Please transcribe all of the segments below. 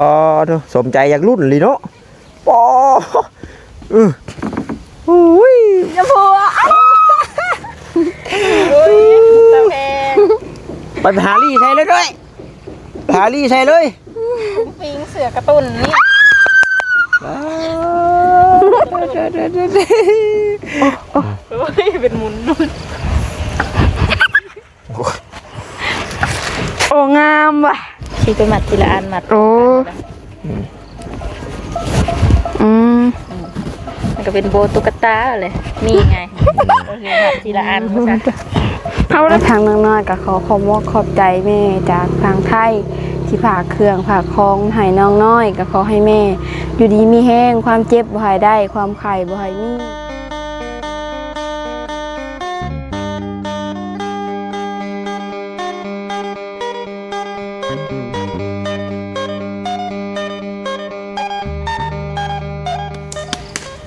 ອໍ ໂທ້ ສົມໃຈຢາກລຸ້ນອີ່ຫຼີເນາະ. ປໍ ອື ໂອ້ຍ ຢ່າບົວ ໂອ້ຍ ຕາແພງ ໄປຫາລີ້ໃສ່ເລີຍ ຫາລີ້ໃສ່ເລີຍ ປິງເສືອກາຕູນນີ້ ໂອ້ຍ ເປັນໝຸນ ໂອ້ ງາມວ່ະ ຊິໄປມັດທີລະອັນ ມັດ ໂອ້ ອືມ ອືມ ມັນກໍເປັນໂບຕຸກກະຕາແຫຼະ ນີ້ໄງ ກໍຄືມັດທີລະອັນວ່າຊັ້ນ. ເຮົາໄດ້ ທາງນ້ອງນ້ອຍກໍຂໍຂອບມົກຂອບໃຈແມ່ຈາກຝັ່ງໄທ ທີ່ຝາກເຄື່ອງຝາກຂອງໃຫ້ນ້ອງນ້ອຍ ກໍຂໍໃຫ້ແມ່ຢູ່ດີມີແຮງ ຄວາມເຈັບບໍ່ໃຫ້ໄດ້ ຄວາມໄຂ້ບໍ່ໃຫ້ມີ.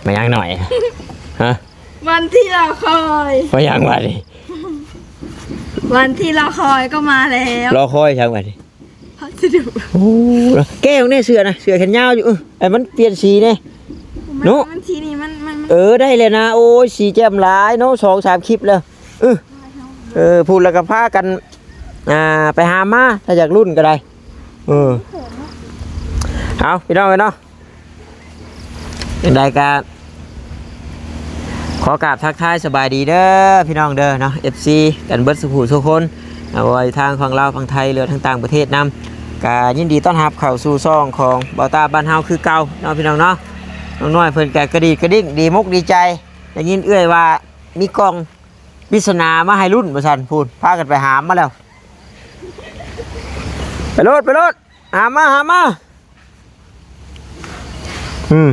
ມາຍັງໜ້ອຍ ຮະ ວັນທີ່ລໍຄອຍ ມາຍັງວະນີ້ ວັນທີ່ລໍຄອຍກໍມາແລ້ວ ລໍຄອຍຫຍັງວະນີ້? ພັດສະດຸ ໂອ້ ແກ້ວແນ່ເສື້ອນະ ເສື້ອແຂນຍາວຢູ່ ເອີ ໃຫ້ມັນປ່ຽນສີແນ່ ມັນ ເນາະ ມັນ ສີນີ້ມັນ ມັນ ມັນ ເອີ ໄດ້ແລ້ວນະ ໂອ້ຍ ສີແຈ່ມຫຼາຍເນາະ ສອງສາມຄລິບແລ້ວ ເອີ ເອີ ພຸ້ນລະກໍພາກັນ ອ່າ ໄປຫາມາ ຖ້າຢາກລຸ້ນກໍໄດ້ ເອີ ເອົາ ພີ່ນ້ອງເອີຍເນາະ ຈັ່ງໃດກໍ ຂໍກາບທັກທາຍສະບາຍດີເດີພີ່ນ້ອງເດີເນາະ ເອັຟຊີ ກັນເບິດສູ່ຜູ້ສູ່ຄົນ ເອົາໄວ້ທາງຝັ່ງລາວຝັ່ງໄທ ຫຼືວ່າທາງຕ່າງປະເທດນຳ ກະຍິນດີຕ້ອນຮັບເຂົ້າສູ່ຊ່ອງຂອງບ່າວຕ້າບ້ານເຮົາຄືເກົ່າເນາະ ພີ່ນ້ອງເນາະ. ນ້ອງນ້ອຍເພິ່ນກະກະດີກະດິ້ງ ດີມົກດີໃຈ ໄດ້ຍິນເອື້ອຍວ່າມີກ່ອງປິດສະໜາມາໃຫ້ລຸ້ນວ່າຊັ້ນ ພຸ້ນ ພາກັນໄປຫາມມາແລ້ວ ໄປໂລດ ໄປໂລດ ຫາມາ ຫາມາ. ອືມ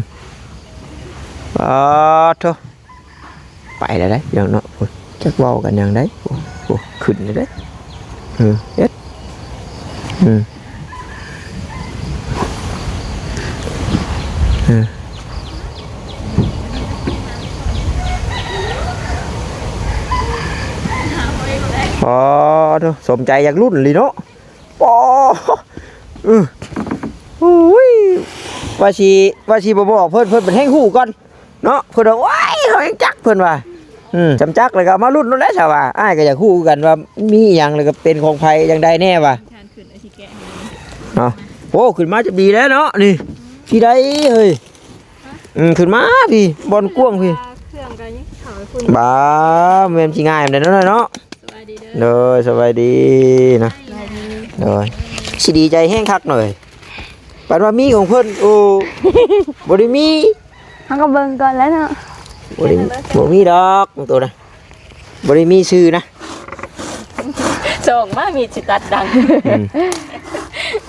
ປາດໂທ້ ໄປແລ້ວເດ້ ພີ່ນ້ອງເນາະ ໂອ້ຍ ຈັກເວົ້າກັນຫຍັງໃດ ໂອ້ ໂອ້ ຂຶ້ນແລ້ວເດ້ ເອີ ເຮັດ ອືມ ເອີ ປາດໂທ້ ສົມໃຈຢາກລຸ້ນອີ່ຫຼີເນາະ. ປໍ ອື ໂອ້ຍ ວ່າຊິ ວ່າຊິບໍ່ບອກເພິ່ນ ເພິ່ນເປັນແຮ່ງຮູ້ກ່ອນເນາະ ເພິ່ນວ່າ ໂອ້ຍ ເຮົາຍັງຈັກ ເພິ່ນວ່າ ອື ຈຳຈັກແລ້ວກໍເອົາມາລຸ້ນໂລດແຫຼະ ຊະວ່າ ອ້າຍກໍຢາກຮູ້ຄືກັນວ່າມີອີ່ຫຍັງ ແລ້ວກໍເປັນຂອງໃຜຈັ່ງໃດແນ່ວ່າ ເນາະ. ໂອ້ ຂຶ້ນມາຈະດີແລ້ວເນາະ ນີ້ ທີ່ໃດເຮີ້ຍ ອື ຂຶ້ນມາພີ້ ບ່ອນກວ້າງພີ້ ເຄື່ອງກໍຍັງເຂົ້າໄປພຸ້ນ ບ້າ ແມ່ນຊິງ່າຍປານໃດເນາະ ເນາະ. ສະບາຍດີເດີ ໂດຍ ສະບາຍດີນະ ສະບາຍດີ ໂດຍ ຊິດີໃຈແຮງຄັກໜ້ອຍ ປານວ່າມີຂອງເພິ່ນ ໂອ້ ບໍ່ໄດ້ມີ ເຮົາກໍເບິ່ງກ່ອນແຫຼະເນາະ ບໍ່ໄດ້ ບໍ່ມີດອກໂຕນະ ບໍ່ໄດ້ມີຊື່ນະ ສອງມາມີດຊິຕັດດັງ ອືມ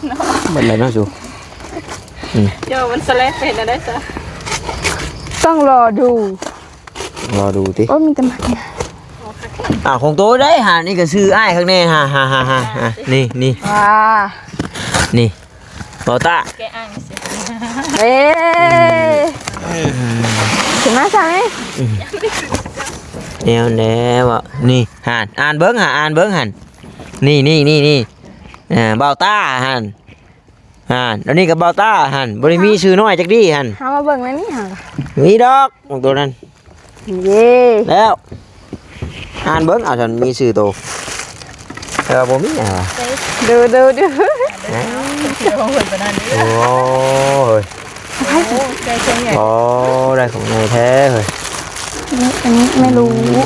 ເນາະ ເບິດແລ້ວເນາະສູ ອືມ ໂຍ ມັນສະແລກເປັນແນວໃດຊະ ຕ້ອງລໍດູ ລໍດູຕິ ໂອ້ ມີແຕ່ໝາກ ອ່າ ຂອງໂຕໄດ້ຫາ ນີ້ກໍຊື່ອ້າຍຂ້າງແນ່ ຫາ ຫາ ນີ້ ນີ້ ອ່າ ນີ້ ບ່າວຕ້າ ແກະອ່ານຊິ ເອີ ອືມ ຂຶ້ນມາຊະແມ່ ອືມ ແນວແນວ ນີ້ ຫາ ອ່ານເບິ່ງຫາ ອ່ານເບິ່ງຫັ້ນ ນີ້ ນີ້ ນີ້ ນີ້ ອ່າ ບ່າວຕ້າຫັ້ນ ຫັ້ນ ອັນນີ້ກໍບ່າວຕ້າຫັ້ນ ບໍ່ໄດ້ມີຊື່ນ້ອຍຈັກດີ້ຫັ້ນ ເຮົາມາເບິ່ງໃນນີ້ຫາ ມີດອກຂອງໂຕນັ້ນ ເຢ້ ແລ້ວ ອ່ານເບິ່ງ ເອົາ ຄັນມີຊື່ໂຕ ແຕ່ວ່າບໍ່ມີຫຍັງຫວາ ດູ ດູ ດູ ຮະ ຂອງເພິ່ນປານນັ້ນ ໂອ້ຍ ໂອ້ ໄດ້ຂອງໃຫຍ່ ໂອ້ ໄດ້ຂອງໃຫຍ່ແທ້ເຮີ້ຍ ອັນນີ້ ອັນນີ້ໄມ່ຮູ້ ອືມ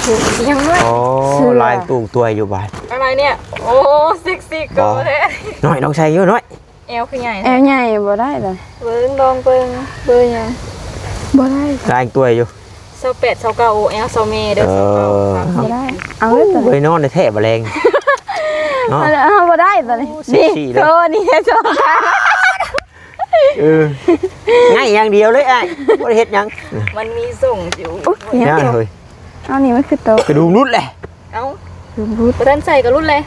ໂອ້ ຍັງນ້ອຍ ໂອ້ ເສື້ອ ລາຍຕູກຕວຍຢູ່ບາດ ອະໄລເນີ້ຍ ໂອ້ ເຊັກຊີ້ເກີແທ້ ນ້ອຍ ລອງໃສ່ຢູ່ນ້ອຍ ແອວຄືໃຫຍ່ ແອວໃຫຍ່ບໍ່ໄດ້ເລີຍ ເບິ່ງ ລອງເບິ່ງ ເບີຫຍັງ ບໍ່ໄດ້ ລາຍຕົວຢູ່ ຊາວແປດ ຊາວເກົ້າ ໂອແອລ ຊາວແປດ ເອີ ຊາວເກົ້າ ບໍ່ໄດ້ ເອົາເລີຍ ໂອ້ຍ ນອນແທ້ໆ ບໍ່ແລງ ເນາະ ເອົາ ເອົາ ບໍ່ໄດ້ຕົວນີ້ ໂອ້ ເຊັກຊີ້ເລີຍ ນີ້ ໂຊນີ້ ໂຊ ເອີ ໄງ່ຢ່າງດຽວເລີຍອ້າຍ ບໍ່ໄດ້ເຮັດຫຍັງ ມັນມີສົ່ງຢູ່ ໂອ້ຍ ຍັງເຮີ້ຍ ເອົາ ນີ້ມັນຄືໂຕ ກະດູກຫຼຸດແຫຼະ ເອົ້າ ກະດູກຫຼຸດ ບໍ່ທັນໃສ່ກະຫຼຸດແຫຼະ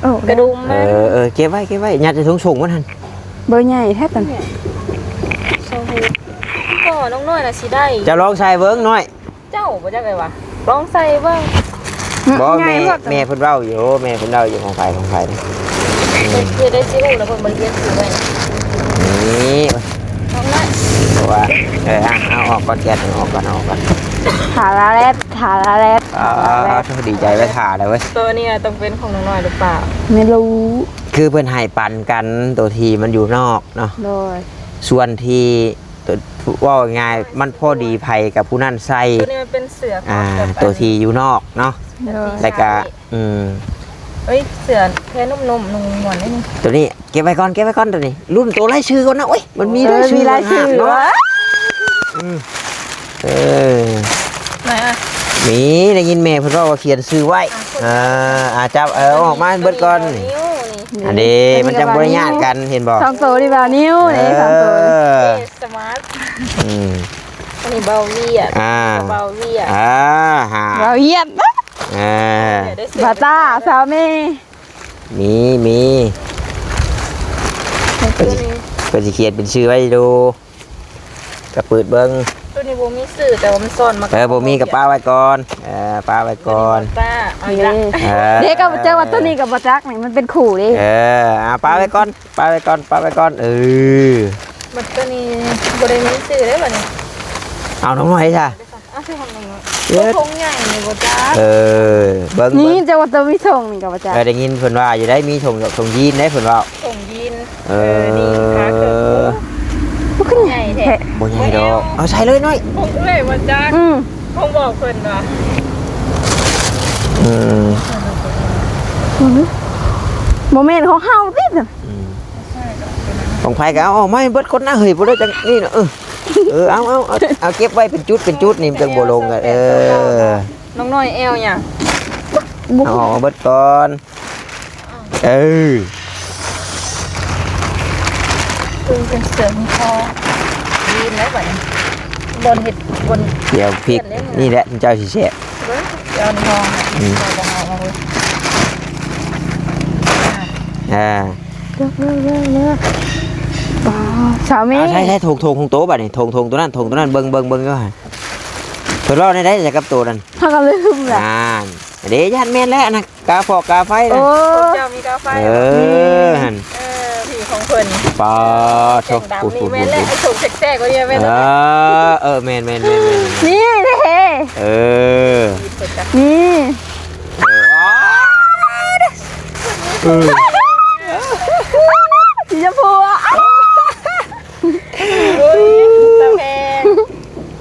ໂອ້ ກະດຸມ ເອີ ເອີ ເກັບໄວ້ ເກັບໄວ້ ຍັດໃນຖົງໂສ້ງມັນຫັ້ນ ເບີໃຫຍ່ແທ້ຕົວນີ້ ໂອ້ໂຫ ກໍນ້ອງນ້ອຍນະຊິໄດ້ ເຈົ້າລອງໃສ່ເບິ່ງນ້ອຍ ເຈົ້າບໍ່ຈັກເລີຍວ່າ ລອງໃສ່ເບິ່ງ ບໍ່ ແມ່ ແມ່ເພິ່ນເວົ້າຢູ່ ແມ່ເພິ່ນເວົ້າຢູ່ ຂອງໃຜ ຂອງໃຜ ເພິ່ນຄືໄດ້ຊິຮູ້ແລ້ວ ເພິ່ນບໍ່ໄດ້ຂຽນຊື່ໄວ້ ເອີ ເອົາ ເອົາອອກກ່ອນ ແກະເອົາອອກກ່ອນ ເອົາອອກກ່ອນ. ຖາລາແລັດ ຖາລາແລັດ ອ່າ ຖາລາແລັດ ໂອ້ ດີໃຈໄວ້ຖ້າແລ້ວເວີຍ. ໂຕນີ້ຕ້ອງເປັນຂອງນ້ອງນ້ອຍຫຼືເປົ່າ? ໄມ່ຮູ້ ຄືເພິ່ນໃຫ້ປັນກັນ ໂຕທີ່ມັນຢູ່ນອກເນາະ. ໂດຍ ສ່ວນທີ່ ໂຕ ເວົ້າງ່າຍໆ ມັນພໍດີໃຜກັບຜູ້ນັ້ນໃສ່. ໂຕນີ້ມັນເປັນເສື້ອ ອ່າ ຂອງແບບ ໂຕທີ່ຢູ່ນອກເນາະ. ໂດຍ ແລ້ວກະ ອືມ ເອີຍ ເສື້ອແພນຸ້ມໆ ນຸ່ງມ່ວນເດ້ນີ້. ໂຕນີ້ເກັບໄວ້ກ່ອນ ເກັບໄວ້ກ່ອນ ໂຕນີ້ ລຸ້ນໂຕລາຍຊື່ກ່ອນນະ. ໂອ້ຍ ມັນມີລາຍຊື່ ເອີ ມີລາຍຊື່ ຕ່າງຫາກເນາະ. ອືມ ເອີ ໄດ້ອະ ມີ ໄດ້ຍິນແມ່ເພິ່ນເວົ້າວ່າຂຽນຊື່ໄວ້. ອ່ະ ເອີ ອ່າ ຈັບ ເອີ ເອົາອອກມາໃຫ້ເບິດກ່ອນ. ອັນນີ້ ອັນນີ້ ມັນຈັ່ງບໍ່ໄດ້ຍາດກັນ ເຫັນບໍ່? ສອງໂຕນີ້ບ່າວນິວ ເອີ ນີ້ສອງໂຕນີ້ ສະມາດ. ອືມ ອັນນີ້ບ່າວວຽດ ອ່າ ບ່າວວຽດ ອ່າ ຫາ ບ່າວວຽດ ອ່າ ບ່າວຕາ ສາວເມ. ມີ ມີ ເພິ່ນຊິຂຽນເປັນຊື່ໄວ້ຢູ່ ກະເປີດເບິ່ງ. ໂຕນີ້ບໍ່ມີຊື່ ແຕ່ວ່າມັນຊ້ອນມາ. ເອີ ບໍ່ມີກະປະໄວ້ກ່ອນ ເອີ ປະໄວ້ກ່ອນ. ເອີ ເດ້ ກະບໍ່ຈັກວ່າໂຕນີ້ກະບໍ່ຈັກນີ້ ມັນເປັນຄູ່ເດ້. ເອີ ເອົາປະໄວ້ກ່ອນ ປະໄວ້ກ່ອນ ປະໄວ້ກ່ອນ. ເອີ ບັດໂຕນີ້ບໍ່ໄດ້ມີຊື່ເດ້ບັດນີ້. ເອົານ້ອງນ້ອຍຊະ. ເອີ ໂຕໃຫຍ່ນີ້ບໍ່ຈັກ. ເອີ ເບິ່ງ ນີ້ ເບິ່ງ ຈັກວ່າໂຕມີຖົງນີ້ກະບໍ່ຈັກ. ເອີ ໄດ້ຍິນເພິ່ນວ່າຢູ່ໄດ໋ ມີຖົງ ຖົງຢີນໄດ໋ ເພິ່ນເວົ້າ ຖົງຢີນ. ເອີ ເອີ ນີ້ຂາເກີບ ໂອ້ ຄືໃຫຍ່ແທ້. ບໍ່ໃຫຍ່ດອກ ເອົາໃສ່ເລີຍນ້ອຍ. ຂອງເອື້ອຍບໍ່ຈັກ. ອືມ ຂອງບອກເພິ່ນວ່າ ອືມ ບໍ່ແມ່ນຂອງເຮົາຕິ. ອືມ ຂອງໃຜກະເອົາອອກມາໃຫ້ເບິດຄົນນະເຮີ້ຍ ບໍ່ໄດ້ຈັ່ງນີ້ນະ. ເອີ ເອີ ເອົາ ເອົາ ເອົາ ເອົາເກັບໄວ້ເປັນຈຸດເປັນຈຸດນີ້ ມັນຈັ່ງບໍ່ລົງກັນ. ເອີ ນ້ອງນ້ອຍແອວຫຍັງ? ເອົາອອກມາເບິດກ່ອນ. ເອີ ເປັນເສື້ອມີຄໍ ຢືນໄດ້ບັດນີ້. ບ່ອນເຮັດ ບ່ອນ ດຽວພິກ ນີ້ແຫຼະເຈົ້າຊິແຊະ. ເບິ່ງ ດຽວນີ້ຮອງ ອືມ ເອົາ ເອົາ ເອົາ ອ່າ ເລີກ ເລີກ ເລີກ ເລີກ. ປ້າ ສາວເມ ອ່າ ໃສ່ ໃສ່ຖົງ ຖົງຂອງໂຕບັດນີ້ ຖົງ ຖົງໂຕນັ້ນ ຖົງໂຕນັ້ນ ເບິ່ງ ເບິ່ງ ເບິ່ງຢູ່ຫັ້ນ. ເພິ່ນເວົ້າແນວໃດໃສ່ກັບໂຕນັ້ນ? ເຮົາກະລືມລະ. ອ່າ ເດ້ ຢ້ານແມ່ນແຫຼະ ອັນນັ້ນກາຟອກກາໄຟນະ. ໂອ້ ເຈົ້າມີກາໄຟ. ເອີ ຫັ້ນ ເອີ ຜີຂອງເພິ່ນ. ປາໂທ ແມ່ນແຫຼະ ໄອ້ຖົງແຊກໆ ນີ້ແມ່ນ. ເອີ ເອີ ແມ່ນໆໆໆ ນີ້ເດ້. ເອີ ນີ້ ເອີ ເອີ ສີຊຳພູອະ. ໂອ້ຍ ຕາແພງ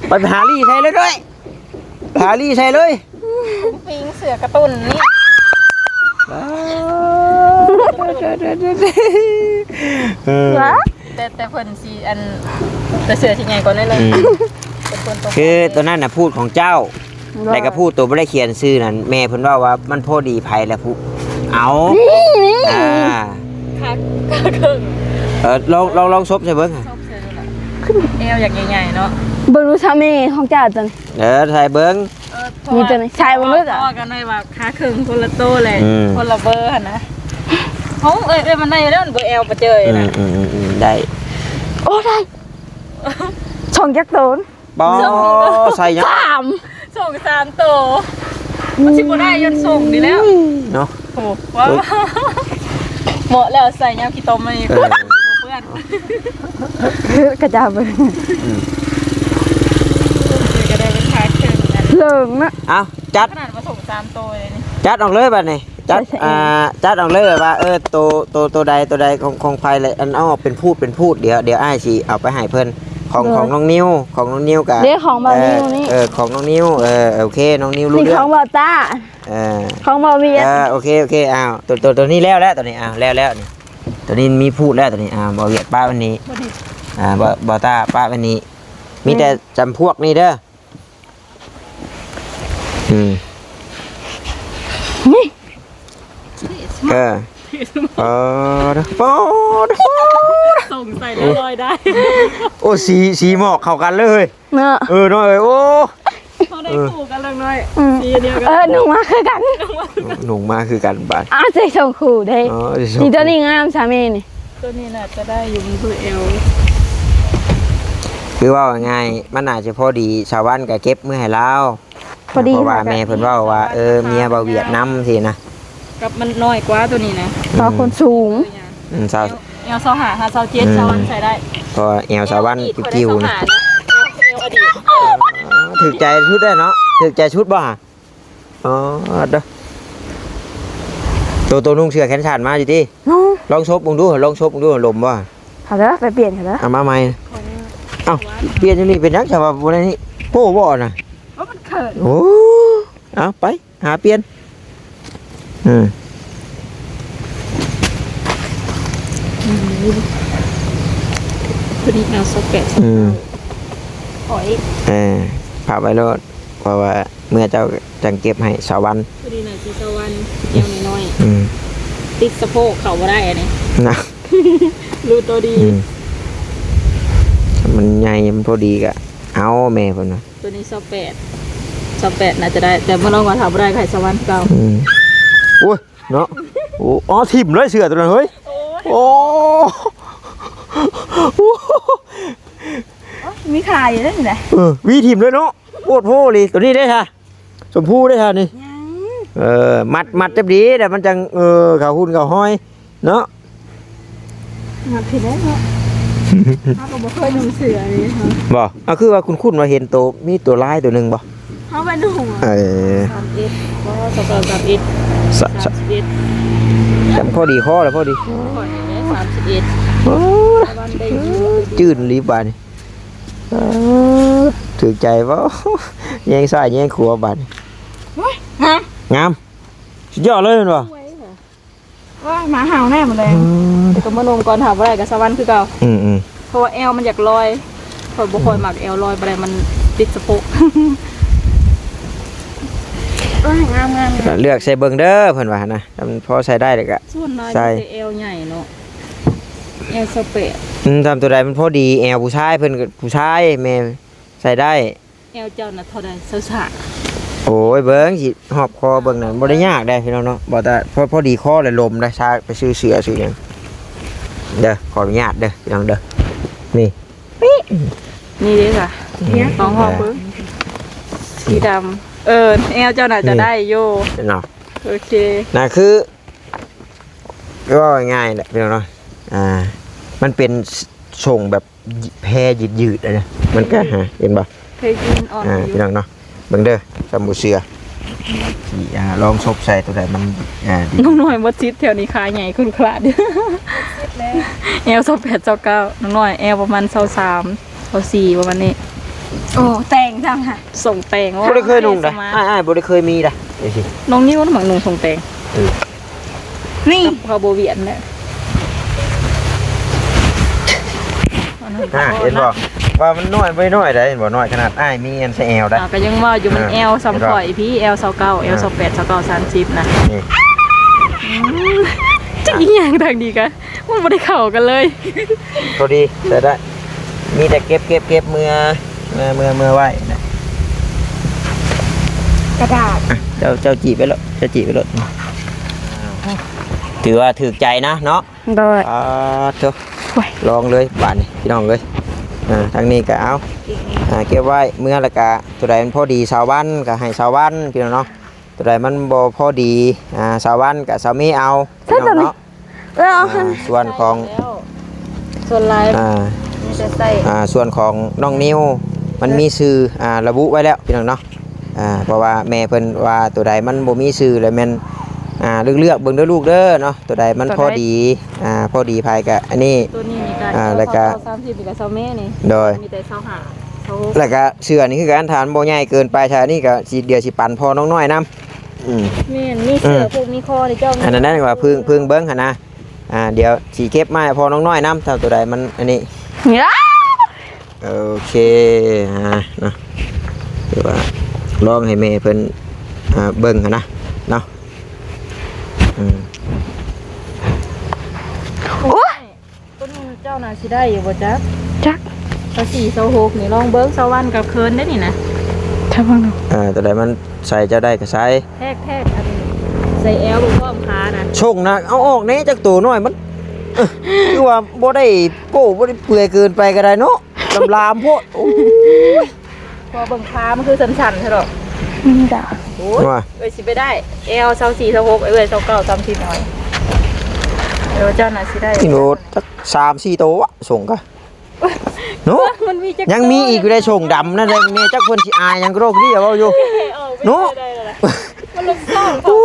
ໄປຫາລີ້ໃສ່ເລີຍດ້ວຍ ຫາລີ້ໃສ່ເລີຍ. ປິງເສື້ອກາຕູນນີ້ ເອີ ແຕ່ ແຕ່ເພິ່ນຊິອັນ ແຕ່ເສື້ອຊິໃຫຍ່ກວ່າໜ້ອຍໜຶ່ງ. ອືມ ຄືໂຕນັ້ນນະພູດຂອງເຈົ້າ ແລ້ວກະພູດໂຕບໍ່ໄດ້ຂຽນຊື່ນັ້ນ ແມ່ເພິ່ນເວົ້າວ່າມັນພໍດີໃຜແລ້ວພູດ ເອົາ ນີ້ ນີ້ ອ່າ ຂາ ຂາເຄິ່ງ. ເອີ ລອງ ລອງ ລອງສົບໃສ່ເບິ່ງ ສົບໃສ່ດູລະ. ແອວຢາກໃຫຍ່ໆເນາະ ເບິ່ງດູສາມີຂອງເຈົ້າຕົວນີ້. ເອີ ໃສ່ເບິ່ງ ເອີ ມີຕົວນີ້ໃສ່ບໍ່ເລີຍ ເພາະວ່າກັນໄວ້ວ່າຂາເຄິ່ງຄົນລະໂຕແຫຼະ ອືມ ຄົນລະເບີຫັ້ນນະ. ເຮົາ ເອີຍ ເອີຍ ມັນໄດ້ຢູ່ແລ້ວ ມັນບໍ່ແອວປະເຈີຍນະ. ອືມ ອືມ ອືມ ໄດ້. ໂອ້ ໄດ້ ສອງຈັກໂຕ? ບໍ່ ໃສ່ຫຍັງ ສາມ ສອງສາມໂຕ ມັນຊິບໍ່ໄດ້ຍ້ອນສົ່ງນີ້ແລ້ວເນາະ. ໂອ້ ວ້າວ ເໝາະແລ້ວໃສ່ຍາມຂີ້ຕົມນີ້ ເອີ ບໍ່ເປື້ອນ ກະຈາເບິ່ງ. ອືມ ກະໄດ້ເປັນຂາເຄິ່ງນະ ເລິງນະ. ເອົ້າ ຈັດ ຂະໜາດວ່າສົ່ງສາມໂຕເລີຍນີ້ ຈັດອອກເລີຍບາດນີ້. ຈັດ ອ່າ ຈັດອອກເລີຍວ່າ ເອີ ໂຕ ໂຕ ໂຕໃດ ໂຕໃດຂອງ ຂອງໃຜແຫຼະ ອັນເອົາອອກເປັນພູດ ເປັນພູດ. ດຽວ ດຽວອ້າຍຊິເອົາໄປໃຫ້ເພິ່ນ ຂອງ ໂດຍ ຂອງນ້ອງນິວ ຂອງນ້ອງນິວກະ ເດ້ ຂອງບ່າວນິວນີ້ ເອີ ຂອງນ້ອງນິວ ເອີ ໂອເຄ ນ້ອງນິວຮູ້ເລື່ອງ ຂອງບ່າວຕ້າ ເອີ ຂອງບ່າວວຽດ ເອີ ໂອເຄ ໂອເຄ. ອ້າວ ໂຕ ໂຕ ໂຕນີ້ແລ້ວແລ້ວ ໂຕນີ້ ອ້າວ ແລ້ວແລ້ວນີ້ ໂຕນີ້ມີພູດແລ້ວ ໂຕນີ້ ອ້າວ ບ່າວວຽດປະໄວ້ນີ້ ອ່າ ບ່າວ ບ່າວຕ້າປະໄວ້ນີ້ ມີແຕ່ ອືມ ຈຳພວກນີ້ເດີ. ອືມ ນີ້ ເອີ ເອີ ໂອ້ ສົງໄສແລ້ວລອຍໄດ້. ໂອ້ ສີ ສີໝອກເຂົ້າກັນເລີຍເນາະ. ເອີ ນ້ອຍເອີຍ ໂອ້ ເຮົາໄດ້ ເອີ ຄູ່ກັນເລີຍນ້ອຍ ອືມ ສີດຽວກັນ ເອີ ນຸ່ງມາຄືກັນ ນຸ່ງມາຄືກັນບາດ ອ້າ ໃສ່ສົ່ງຄູ່ເດ້. ອໍ ນີ້ ໂຕນີ້ງາມຊະເມນີ້. ໂຕນີ້ໜ້າຈະໄດ້ຢູ່ ມັນຄືແອວ ຄືເວົ້າງ່າຍໆ ມັນໜ້າຈະພໍດີ ສາວວັນກະເກັບມື້ໃຫ້ລາວ ພໍດີ ເພາະວ່າແມ່ເພິ່ນເວົ້າວ່າ ເອີ ເມຍບ່າວຫວຽດນຳຊີ້ນະ ກັບມັນນ້ອຍກວ່າໂຕນີ້ນະ ອືມ ເພາະຄົນສູງ ອືມ ຊາວ ແອວຊາວຫ້າຫາຊາວເຈັດ ອືມ ຊາວວັນໃສ່ໄດ້ ເພາະວ່າແອວສາວວັນ ແອວ ກິ້ວໆນະ ແອວ ຖືກໃຈຊຸດແລ້ວເນາະ ຖືກໃຈຊຸດບໍ່ຫະ? ອໍ ເດີ ໂຕ ໂຕນຸ່ງເສື້ອແຂນສັ້ນມາຢູ່ຕິ? ນຸ່ງ ລອງສົບເບິ່ງດູ ລອງສົບເບິ່ງດູ ລົມບໍ່? ເອົາເດີ ໄປປ່ຽນເດີ ເອົາມາໃໝ່. ເອົ້າ ປ່ຽນຢູ່ນີ້ເປັນຫຍັງ? ຈະວ່າບໍ່ໄດ້ນີ້ ໂປ້ບໍ່ນະ? ໂອ້ ມັນເຂີນ. ໂອ້ ເອົາໄປຫາປ່ຽນ. ອືມ ອືມ ໂຕນີ້ເອົາຊາວແປດ ອືມ ຊາວເກົ້າ ຂໍອີກ ເອີ ພັບໄວ້ໂລດ ເພາະວ່າເມື່ອເຈົ້າຈັ່ງເກັບໃຫ້ສາວວັນ. ໂຕນີ້ໜ້າຊິສາວວັນ ແອວນ້ອຍໆ ອືມ ຕິດສະໂພກເຂົ້າບໍ່ໄດ້ອັນນີ້ນະ ຮູ້ໂຕດີ ອືມ ມັນໃຫຍ່ ມັນພໍດີກະເອົາແມ່ເພິ່ນວ່າ. ໂຕນີ້ຊາວແປດ ຊາວແປດໜ້າຈະໄດ້ ແຕ່ບໍ່ລອງວ່າຖ້າບໍ່ໄດ້ກໍໃຫ້ສາວວັນຄືເກົ່າ. ອືມ ໂອ້ຍ ເນາະ ໂອ້ ອໍ ຖິ້ມເລີຍເສື້ອໂຕນັ້ນເຮີ້ຍ. ໂອ້ຍ ໂອ້ ໂອ້ ມີຂາຢູ່ເດ້ນີ້ນະ. ເອີ ຫວີຖິ້ມເລີຍເນາະ ໂພດໂພເລີຍ. ໂຕນີ້ເດ້ຊະ ຊົມພູເດ້ຊະນີ້ ຍັງ ເອີ ມັດ ມັດຈັບດີແລ້ວມັນຈັ່ງ ເອີ ເຂົ້າຫຸ່ນເຂົ້າຮອຍເນາະ. ມັກທີ່ໄດ້ເນາະ ເຮົາກໍບໍ່ເຄີຍນຸ່ງເສື້ອນີ້ເນາະ. ບໍ່ ເອົາ ຄືວ່າຄຸ້ນໆວ່າເຫັນໂຕ ມີໂຕລາຍໂຕໜຶ່ງບໍ່? ເຮົາໄປນຸ່ງ ເອີ ສາມເອັດ ບໍ່ ສາມເກົ້າ ສາມເອັດ ສາມ ສາມສິບເອັດ ແຕ່ພໍດີຄໍແລ້ວ ພໍດີ ຂ້ອຍນີ້ແຫຼະ ສາມສິບເອັດ. ໂອ້ຍ ປະມານໄດ້ຢູ່ ຈືນລີບາດນີ້ ເອີ ຖືກໃຈບໍ່? ແຍງຊ້າຍແຍງຂວາບາດນີ້. ໂອ້ຍ ງາມ ງາມ ສຸດຍອດເລີຍແມ່ນບໍ່? ໂອ້ຍ ໝາເຫົ່າແນ່ໝົດແລ້ວ ເອີ ແຕ່ກໍມານຸ່ງກ່ອນ ຖ້າບໍ່ໄດ້ກໍສາວວັນຄືເກົ່າ. ອືມໆ ເພາະວ່າແອວມັນຢາກລອຍ ຂ້ອຍບໍ່ຄ່ອຍມັກແອວລອຍປານໃດ ມັນຕິດສະໂພກ. ໂອ້ຍ ງາມໆ ເລືອກໃສ່ເບິ່ງເດີ ເພິ່ນວ່າຫັ້ນນະ ຖ້າມັນພໍໃສ່ໄດ້ແລ້ວກໍ ສ່ວນຫຼາຍ ໃສ່ ມີແຕ່ແອວໃຫຍ່ເນາະ ແອວຊາວແປດ. ອືມ ຖ້າໂຕໃດມັນພໍດີແອວຜູ້ຊາຍ ເພິ່ນກໍຜູ້ຊາຍ ແມ່ໃສ່ໄດ້. ແອວເຈົ້ານະເທົ່າໃດ? ຊາວສາມ. ໂອ້ຍ ເບິ່ງຊິຮອບຄໍເບິ່ງນັ້ນ ບໍ່ໄດ້ຍາກເດ້ພີ່ນ້ອງເນາະ ບໍ່ແຕ່ພໍ ພໍດີຄໍແລ້ວລົມໄດ້ ຊາກໄປຊື້ເສື້ອຊື້ຫຍັງເດີ. ຂໍອະນຸຍາດເດີພີ່ນ້ອງເດີ ນີ້ ນີ້ເດ້ຊະ ນີ້ ລອງຮອບເບິ່ງ ເອີ ສີດຳ. ເອີ ແອວເຈົ້າໜ້າຈະ ນີ້ ໄດ້ຢູ່ເນາະ. ໂອເຄ ນະ ຄື ເວົ້າງ່າຍໆແຫຼະພີ່ນ້ອງເນາະ ອ່າ ມັນເປັນ ສ- ຊົງແບບແພຍືດໆ ອັນນີ້ ມັນກໍຫາ ເຫັນບໍ່? ເພຍຢືນອ່ອນ ອ່າ ຢູ່ ພີ່ນ້ອງເນາະ ເບິ່ງເດີ ຊ່ຳບໍ່ເຊື່ອ ຊິ ອ່າ ລອງສົບໃສ່ໂຕໃດມັນ ອ່າ ດີ. ນ້ອງນ້ອຍໝົດສິດ ແຖວນີ້ຂາໃຫຍ່ຄຸນຄະລາດ ແອວຊາວແປດ ຊາວເກົ້າ ນ້ອງນ້ອຍແອວປະມານຊາວສາມ ຊາວສີ່ ປະມານນີ້. ໂອ້ ແຕ່ງຊ້ຳຫະ ສົ່ງແຕ່ງ. ບໍ່ໄດ້ເຄີຍນຸ່ງໃດ໋ ອ້າຍໆ ບໍ່ໄດ້ເຄີຍມີໃດ໋ ຈັ່ງຊີ້. ນ້ອງນິວມັກນຸ່ງສົ່ງແຕ່ງ ເອີ ນີ້ ເຂົາບໍ່ວຽນແຫຼະ. ອ່າ ເຫັນບໍ່ ວ່າມັນນ້ອຍບໍ່ນ້ອຍໃດ໋ ເຫັນບໍ່ ນ້ອຍຂະໜາດອ້າຍມີອັນໃສ່ແອວໄດ໋. ອ່າ ກໍຍັງວ່າຢູ່ ມັນ ອ່າ ແອວສ່ຳຂ້ອຍພີ້ ແອວຊາວເກົ້າ ແອວຊາວແປດ ຊາວເກົ້າ ສາມສິບນະ. ນີ້ ອືມ ຈັກອີ່ຫຍັງທາງນີ້ກະ ມັນບໍ່ໄດ້ເຂົ້າກັນເລີຍ. ພໍດີ ໃຊ້ໄດ້ ມີແຕ່ເກັບ ເກັບ ເກັບເມືອ ເມືອ ເມືອ ເມືອໄວ້ນະ ກະດາດ. ອ່ະ ເຈົ້າ ເຈົ້າຈີບໄປໂລດ ເຈົ້າຈີບໄປໂລດ. ຖືວ່າຖືກໃຈນະເນາະ. ໂດຍ ອ່າ ໂທ້ ໂອ້ຍ ລອງເລີຍບາດນີ້ພີ່ນ້ອງເອີຍ. ອ່າ ທາງນີ້ກໍເອົາ ອ່າ ເກັບໄວ້ເມືອ ແລ້ວກໍໂຕໃດມັນພໍດີສາວວັນກໍໃຫ້ສາວວັນ ພີ່ນ້ອງເນາະ. ໂຕໃດມັນບໍ່ພໍດີ ອ່າ ສາວວັນກັບສາວເມເອົາ ພີ່ນ້ອງເນາະ. ເອີ ເອົາ ອ່າ ສ່ວນຂອງ ສ່ວນຫຼາຍ ອ່າ ມີແຕ່ໃສ່ ອ່າ ສ່ວນຂອງນ້ອງນິວ ມັນມີຊື່ ອ່າ ລະບຸໄວ້ແລ້ວ ພີ່ນ້ອງເນາະ. ອ່າ ເພາະວ່າແມ່ເພິ່ນວ່າໂຕໃດມັນບໍ່ມີຊື່ ແລ້ວແມ່ນ ອ່າ ເລືອກໆເບິ່ງເດີລູກເດີເນາະ ໂຕໃດມັນພໍດີ ອ່າ ພໍດີໃຜກະອັນນີ້ ໂຕນີ້ນີ້ກະ ອ່າ ແລ້ວກະ ຊາວສາມ ສາມສິບນີ້ກະຊາວເມນີ້ ໂດຍ ມີແຕ່ຊາວຫ້າ ຊາວຫົກ ແລ້ວກະເສື້ອນີ້ຄືກັນ ຖ້າມັນບໍ່ໃຫຍ່ເກີນໄປ ຖ້ານີ້ກະຊິ ດຽວຊິປັນພໍ່ນ້ອງນ້ອຍນຳ. ອືມ ແມ່ນ ມີເສື້ອ ອືມ ຜູກມີຄໍນີ້ເຈົ້າ ອັນນັ້ນນະ ວ່າເພິ່ງ ເພິ່ງເບິ່ງຫັ້ນນະ. ອ່າ ດຽວຊິເກັບມາໃຫ້ພໍ່ນ້ອງນ້ອຍນຳ ຖ້າໂຕໃດມັນອັນນີ້. ໂອເຄ ອ່າ ເນາະ ຖືວ່າລອງໃຫ້ແມ່ເພິ່ນ ອ່າ ເບິ່ງຫັ້ນນະເນາະ. ອືມ ໂອ້ຍ ໂຕນີ້ເຈົ້າໜ້າຊິໄດ້ຢູ່ບໍ່ຈັກ ຈັກ ຊາວສີ່ ຊາວຫົກນີ້ ລອງເບິ່ງ ຊາວວັນກໍເຂີນໄດ໋ນີ້ນະ ຖ້າເບິ່ງດູ ອ່າ ໂຕໃດມັນໃສ່ເຈົ້າໄດ້ກໍໃສ່ ແທກໆ ອັນໃສ່ແອວບໍ່ພ້ອມຂານະ ສົ່ງນະ ເອົາອອກແດ່ຈັກໂຕໜ້ອຍ ມັນ ເອີ ຄືວ່າບໍ່ໄດ້ໂປ້ ບໍ່ໄດ້ເປື່ອຍເກີນໄປກໍໄດ້ເນາະ ລາມໆໂພດ. ໂອ້ຍ ພໍເບິ່ງຂາມັນຄືສັ້ນໆ ແທ້ດອກ ນີ້ດາ ໂອ້ຍ ວ່າ ເອີຍ ຊິໄປໄດ້ ແອວ ຊາວສີ່ ຊາວຫົກ ເອີຍ ຊາວເກົ້າ ສາມສິບ ໜ້ອຍ ເອີຍ ເຈົ້າໜ້າຊິໄດ້ ໂອ້ ຈັກສາມສີ່ໂຕວະ ສົ່ງກະ ເນາະ ມັນມີຈັກ ຍັງມີອີກຢູ່ໃນໂຊ່ງດຳນັ້ນແຫຼະ ແມ່ ຈັກເພິ່ນຊິອາຍຫຍັງກະດອກດີເວົ້າຢູ່ ເນາະ ມັນລົງຊ່ອງເຂົາ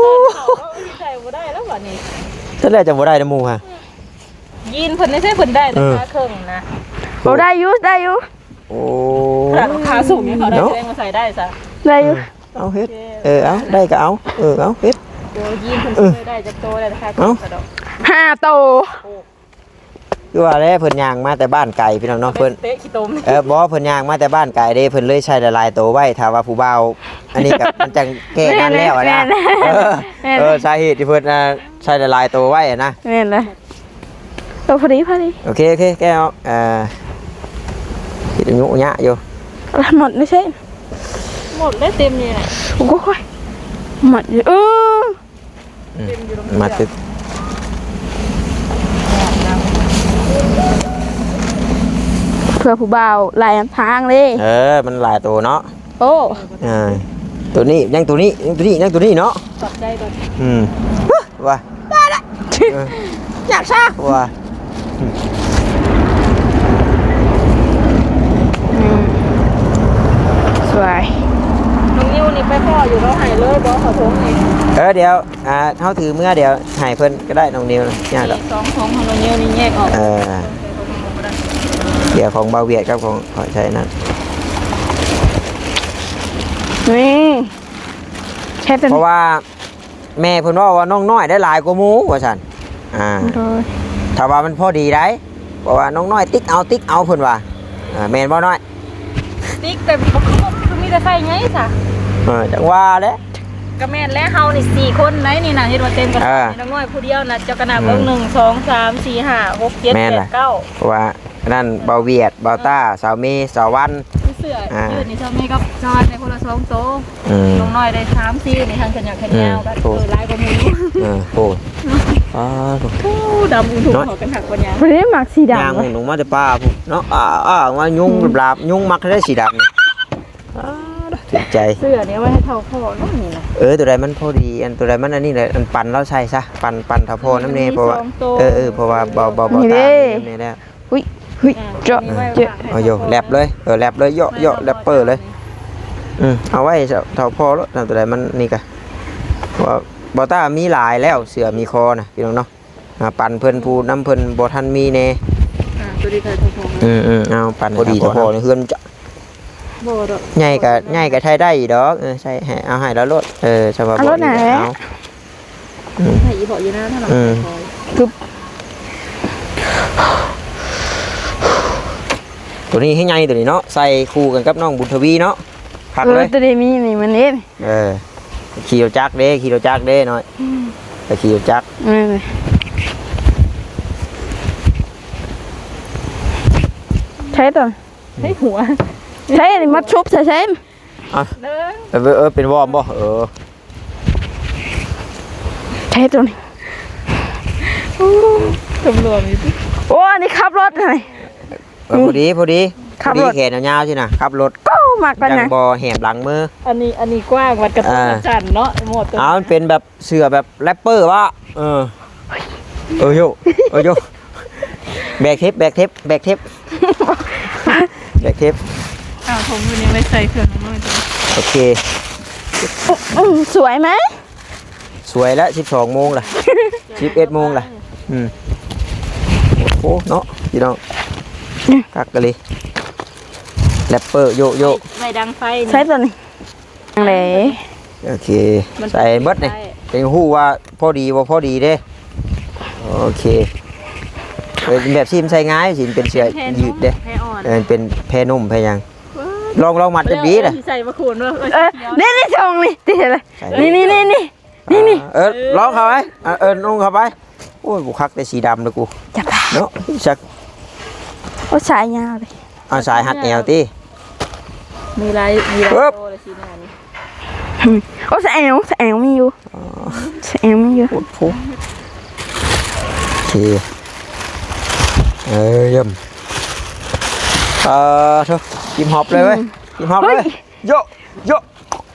ໃສ່ບໍ່ໄດ້ແລ້ວບັດນີ້ ແຕ່ແລ້ວຈະບໍ່ໄດ້ນຳໝູ່ຫະ ຢີນເພິ່ນໄດ້ໃຊ້ເພິ່ນໄດ້ແຕ່ ເອີ ຂາເຄິ່ງນະ ໂອ້ ໄດ້ຢູ່ ໄດ້ຢູ່ ໂອ້ ຂະໜາດຂາສູງຍັງເຂົາໄດ້ ເນາະ ແສດງວ່າໃສ່ໄດ້ຊະ ໄດ້ຢູ່ ເອີ ເອົາເຮັດ ໂອເຄ ເອີ ເອົາ ໄດ້ກະເອົາ ເອີ ເອົາເຮັດ ໂອ້ ຢີນເພິ່ນ ເອີ ໄດ້ຈັກໂຕໄດ້ ເອົາ ຫ້າໂຕ ຄືວ່າແຫຼະ ເພິ່ນຍ່າງມາແຕ່ບ້ານໄກພີ່ນ້ອງເນາະ ເພິ່ນ ເຕະຂີ້ຕົມ ເອີ ບໍ່ ເພິ່ນຍ່າງມາແຕ່ບ້ານໄກເດ້ ເພິ່ນເລີຍໃສ່ຫຼາຍໆໂຕໄວ້ ຖ້າວ່າຜູ້ບ່າວ ອັນນີ້ກະມັນຈັ່ງແກ້ງານແລ້ວນະ ແມ່ນ ເອີ ແມ່ນ ເອີ ສາເຫດທີ່ເພິ່ນ ອ່າ ໃສ່ຫຼາຍໆໂຕໄວ້ນະ ແມ່ນແຫຼະ ໂຕພໍດີ ພໍດີ ໂອເຄ ໂອເຄ ແກ້ວ ເອີ ເຮັດອະຍຸຍະຢູ່ ໝົດແລ້ວໃຊ່ ໝົດແລ້ວ ເຕັມນີ້ແຫຼະ ໂອ້ຍ ໝົດຢູ່ ເອີ ອືມ ມາຕຶກ ເພື່ອຜູ້ບ່າວຫຼາຍທາງເດ້ ເອີ ມັນຫຼາຍໂຕເນາະ ໂອ້ ເອີ ໂຕນີ້ ຍັງໂຕນີ້ ຍັງໂຕນີ້ ຍັງໂຕນີ້ເນາະ ຂອບໃຈກ່ອນ ອືມ ວ່າ ໄດ້ລະ ເອີ ຢາກຊະ ວ່າ ອືມ ສວຍ ນ້ອງນິວນີ້ໄປພໍ້ຢູ່ ເຮົາໃຫ້ເລີຍບໍ່ ເຂົາຖົງນີ້ ເອີ ດຽວ ອ່າ ເຮົາຖືເມືອ ດຽວໃຫ້ເພິ່ນກະໄດ້ ນ້ອງນິວ ຍາກດອກ ສອງຖົງ ນ້ອງນິວນີ້ແຍກອອກ ເອີ ດຽວຂອງບ່າວຫວຽດກັບຂອງຂ້ອຍໃສ່ນັ້ນ ນີ້ ເຮັດເປັນ ເພາະວ່າ ແມ່ເພິ່ນເວົ້າວ່ານ້ອງນ້ອຍໄດ້ຫຼາຍກວ່າໝູ່ວ່າຊັ້ນ ອ່າ ໂດຍ ຖ້າວ່າມັນພໍດີໄດ໋ ເພາະວ່ານ້ອງນ້ອຍຕິກເອົາ ຕິກເອົາເພິ່ນວ່າ ອ່າ ແມ່ນບໍ່ນ້ອຍ ຕິກແຕ່ບໍ່ຄື ຄືມີແຕ່ໄຊໃຫຍ່ຊະ ເອີ ຈັ່ງວ່າແຫຼະ ກະແມ່ນແຫຼະ ເຮົານີ້ສີ່ຄົນໄດ໋ນີ້ນະ ເຮັດວ່າເຕັມກະ ເອີ ນ້ອງນ້ອຍຜູ້ດຽວນະ ເຈົ້າກະນັບເບິ່ງ ອືມ ໜຶ່ງ ສອງ ສາມ ສີ່ ຫ້າ ຫົກ ເຈັດ ແປດ ເກົ້າ ແມ່ນແຫຼະ ເພາະວ່າ ອັນນັ້ນ ບ່າວຫວຽດ ບ່າວຕ້າ ສາວເມ ສາວວັນ ເສື້ອ ອ່າ ຢືດນີ້ ສາວເມກັບສາວວັນໄດ້ຄົນລະສອງໂຕ ອືມ ນ້ອງນ້ອຍໄດ້ສາມສີ່ ນີ້ທັງຂະຫຍັກຂະຫຍາວ ອືມ ກັນ ໂອ້ ເອີ ຫຼາຍກວ່າໝູ່ ເອີ ໂອ້ ອ້າ ໂອ້ ດຳອຸທຸ ເນາະ ເຂົາກັນຄັກກວ່າຫຍັງ ຜູ້ໃດມັກສີດຳ ຍ່າງຫຸ່ນອອກມາແຕ່ປ່າພຸ້ນເນາະ ອ້າ ອ້າ ວ່າຍຸງ ອືມ ລາບ ຍຸງມັກແທ້ສີດຳນີ້ ອ້າ ຖືກໃຈ ເສື້ອນີ້ເອົາໄວ້ໃຫ້ເຖົ້າພໍ່ເນາະ ນີ້ນະ ເອີ ໂຕໃດມັນພໍດີ ອັນໂຕໃດມັນອັນນີ້ແຫຼະ ອັນປັນລາວໃສ່ຊະ ປັນ ປັນເຖົ້າພໍ່ນຳແດ່ ອືມ ເພາະວ່າ ມີສອງໂຕ ເອີ ເອີ ເພາະວ່າເບົາ ເບົາ ເບົາ ນີ້ເດ້ ຕານີ້ແດ່ ອຸ້ຍ ຫຶ້ຍ ອ່າ ເຈາະ ເຈາະ ເອົາຢູ່ ແລັບເລີຍ ເອີ ແລັບເລີຍ ເຍາະ ເຍາະ ແລັບເປີເລີຍ ອືມ ເອົາໄວ້ເຖົ້າພໍ່ໂລດ ໂຕໃດມັນນີ້ກະ ເພາະວ່າບ່າວຕ້າມີຫຼາຍແລ້ວ ເສື້ອມີຄໍນະ ພີ່ນ້ອງເນາະ ອ່າ ປັນເພິ່ນ ຜູ້ນຳເພິ່ນບໍ່ທັນມີແດ່ ອ່າ ໂຕດີໃສ່ເຖົ້າພໍ່ ອືມ ອືມ ເອົາ ປັນ ພໍດີເຖົ້າພໍ່ໃນເຮືອນ ບໍ່ດອກ ໃຫຍ່ກະ ໃຫຍ່ກະໃຊ້ໄດ້ຢູ່ດອກ ເອີ ໃຊ້ໃຫ້ ເອົາໃຫ້ລາວໂລດ ເອີ ສຳລັບ ເອົາໂລດ ບໍ່ດີກະ ນະ ເອົາ ອືມ ໃຫ້ອີ່ເບາະຢູ່ນາຫັ້ນລະ ອືມ ຄື ໂຕນີ້ໃຫ້ໃຫຍ່ໂຕນີ້ເນາະ ໃສ່ຄູ່ກັນກັບນ້ອງບຸນທະວີເນາະ ຄັກເລີຍ ເອີ ໂຕນີ້ມີນີ້ມັນເດ້ ເອີ ຂີ່ລົດຈັກເດ້ ຂີ່ລົດຈັກເດ້ນ້ອຍ ອືມ ໄປຂີ່ລົດຈັກ ເອີ ໃຊ້ຕົວ ໃຊ້ຫົວ ໃຊ້ມັດຊຸບໃສ່ ເອົາ ເອີ ເອີ ເປັນວອມບໍ່ ເອີ ໃຊ້ຕົວນີ້ ໂອ້ ຕຳຫຼວດນີ້ຕິ ໂອ້ ອັນນີ້ຂັບລົດນີ້ ເອີ ພໍດີ ພໍດີ ຂັບລົດ ພໍດີແຂນຍາວໆຊີ້ນະ ຂັບລົດ ໂອ້ ມັກປານຫຍັງ ຍັງບໍ່ແຫບຫຼັງມື ອັນນີ້ ອັນນີ້ກວ້າງ ວັດກະຕຸ ອ່າ ອັນສັນເນາະ ໝົດ ເອົາ ມັນເປັນແບບ ເສື້ອແບບແຣັບເປີວະ ເອີ ເອີໂຢ ເອີໂຢ ແບກເທັບ ແບກເທັບ ແບກເທັບ ແບກເທັບ ເອົາຖົງຢູ່ນີ້ໄວ້ໃສ່ເຄື່ອງນ້ອຍ ໂອເຄ ອືມ ສວຍໄໝ? ສວຍແລ້ວ ສິບສອງໂມງລະ ສິບເອັດໂມງລະ ອືມ ໂອ້ໂຫ ເນາະ ພີ່ນ້ອງ ອືມ ຄັກອີ່ຫຼີ ແຣັບເປີ ໂຢໂຢ ໄວ້ດັງໄຟນີ້ ໃຊ້ຕົວນີ້ ຈັ່ງໃດ ໂອເຄ ມັນ ໃສ່ເບິດນີ້ ໃສ່ ຈັ່ງຮູ້ວ່າພໍດີບໍ່ພໍດີເດ້ ໂອເຄ ເອີ ແບບຊີ້ມັນໃສ່ງ່າຍ ຊິເປັນເສື້ອ ເປັນແພນຸ່ມ ຍືດເດ້ ແພອ່ອນ ເອີ ເປັນແພນຸ່ມແພຫຍັງ ເອີ ລອງ ລອງມັດຈັບດີເດີ ແລ້ວເອີ ຊິໃສ່ມາຂູນເບິ່ງ ເອີ ເອີ ນີ້ ນີ້ ຊ່ອງນີ້ ຕິດເລີຍ ໃສ່ ນີ້ ນີ້ ນີ້ ນີ້ ນີ້ ນີ້ ເອີ ລອງເຂົ້າໄປ ເອີ ນຸ່ງເຂົ້າໄປ ໂອ້ຍ ບໍ່ຄັກແຕ່ສີດຳເລີຍກູ ຈັບ ເນາະ ຈັກ ໂອ້ ສາຍຍາວເລີຍ ເອົາສາຍຮັດແອວຕິ ມີຫຼາຍ ມີຫຼາຍ ເອີບ ໂຕເລີຍສີໜ້ານີ້ ໂອ້ ສາຍແອວ ສາຍແອວມີຢູ່ ອໍ ສາຍແອວມີຢູ່ ໂອ້ໂຫ ໂອເຄ ເອີ ຢ້ຽມ ອ່າ ໂທ້ ຮິບຮອບເລີຍເວີຍ ອືມ ຣິບຮອບເລີຍ ເຮີ້ຍ ໂຢ ໂຢ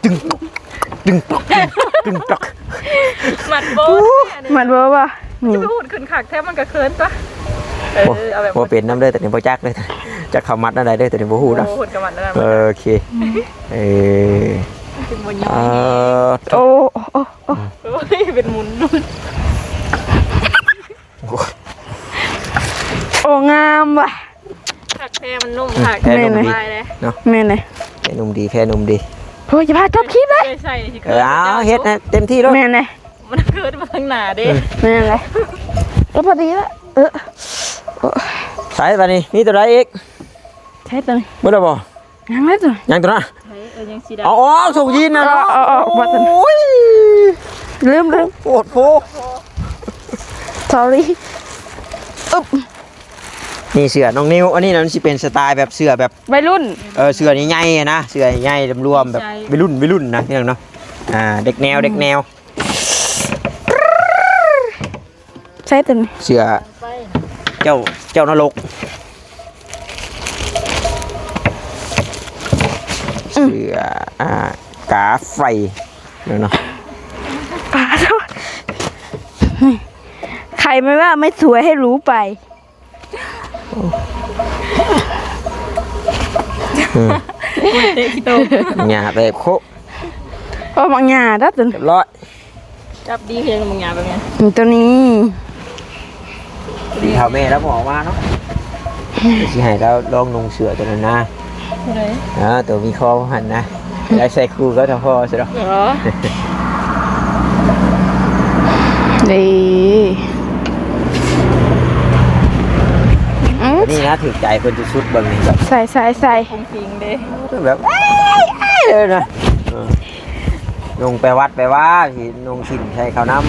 ຕຶງ ຕຶງ ຕຶງ ຕຶງ ຕັກ ມັດໂບ ມັດໂບບໍ່? ນີ້ ຈະໄປຫຸດຂຶ້ນຄັກແທ້ ມັນກະເຂີນຕົວະ ເອີ ໂອ້ ເອົາແບບ ບໍ່ເປັນນຳເດີ ຕອນນີ້ບໍ່ຈັກເດີ ຈັກເຂົາມັດແນວໃດເດີ ຕອນນີ້ບໍ່ຮູ້ນຳ. ໂອ້ ເພິ່ນກໍມັດແນວນັ້ນ ເອີ ໂອເຄ ເອີ ຈຶ່ງບໍ່ຍ້ອຍ ເອີ ໂອ້ ໂອ້ ໂອ້ ໂອ້ຍ ເປັນໝຸນ ໂອ້ ງາມວ່ະ ຄັກແທ້ ມັນນຸ່ມ ອືມ ຄັກ ແພນຸ່ມດີ ສະບາຍເດ້ ເນາະ ແມ່ນເດ້ ແພນຸ່ມດີ ແພນຸ່ມດີ. ໂອ້ຍ ຢ່າພາຈົບຄລິບເລີຍ ເອີ ເອົາ ເຮັດໃຫ້ເຕັມທີ່ໂລດ ແມ່ນເດ້. ມັນເກີດມາທາງໜ້າເດ້ ເອີ ແມ່ນແຫຼະ ໂອ້ ພໍດີລະ ເອີ ໂອ້ ໃສ່ບາດນີ້ ມີຕົວໃດອີກ? ໃສ່ຕົວນີ້ ເບິດແລ້ວບໍ່? ຍັງເລີຍຕົວ ຍັງຕົວນະ ໃສ່ ເອີ ຍັງສີດຳ ເອົາອອກ ສົ່ງຢີນນະເນາະ ເອີ ເອົາອອກ ບໍ່ຕົວ ໂອ້ຍ ລືມ ລືມ ໂພດໂພ sorry ອຶບ ນີ້ເສື້ອນ້ອງນິວ ອັນນີ້ນະ ມັນຊິເປັນສະໄຕແບບເສື້ອແບບໄວລຸ້ນ ເອີ ເສື້ອໃຫຍ່ໆນະ ເສື້ອໃຫຍ່ລວມໆ ແບບໄວລຸ້ນ ໄວລຸ້ນນະ ພີ່ນ້ອງເນາະ ອ່າ ເດັກແນວ ເດັກແນວ ໃສ່ຕົວນີ້ ເສື້ອເຈົ້າ ເຈົ້ານະລົກ ອືມ ເສື້ອ ອ່າ ກາໄຟເນາະ ປາໂທດ ໃຄໄມ່ວ່າໄມ່ສວຍໃຫ້ຮູ້ໄປ ອືມ ໂອ້ຍ ເຕະຂີ້ໂຕ ຫຍ້າແຕກໂຄະ ໂອ້ ບັກຫຍ້າດອກຕົວນີ້ ຮຽບຮ້ອຍ. ຈັບດີຄືຫຍັງບາງຢ່າງແບບນີ້ ຕົວນີ້ ດີເທົ່າແມ່ລາວບໍ່ອອກມາເນາະ ຊິໃຫ້ລາວລອງນຸ່ງເສື້ອຕົວນັ້ນນະ ຕົວໃດ? ອ່າ ຕົວມີຄໍຫັ້ນນະ ລາວໃສ່ຄູ່ກັບທາງພໍ່ຊະດອກ ອໍ ເດ້ ອືມ ຕົວນີ້ນະຖືກໃຈເພິ່ນສຸດໆ ເບິ່ງນີ້ແບບ ໃສ່ ໃສ່ ໃສ່ ພຸ້ງພິງເດ້ ແບບ ເອີຍ ເອີຍ ເລີຍນະ ເອີ ນຸ່ງໄປວັດໄປວາ ຊິນຸ່ງສິ້ນໃສ່ເຂົ້ານຳ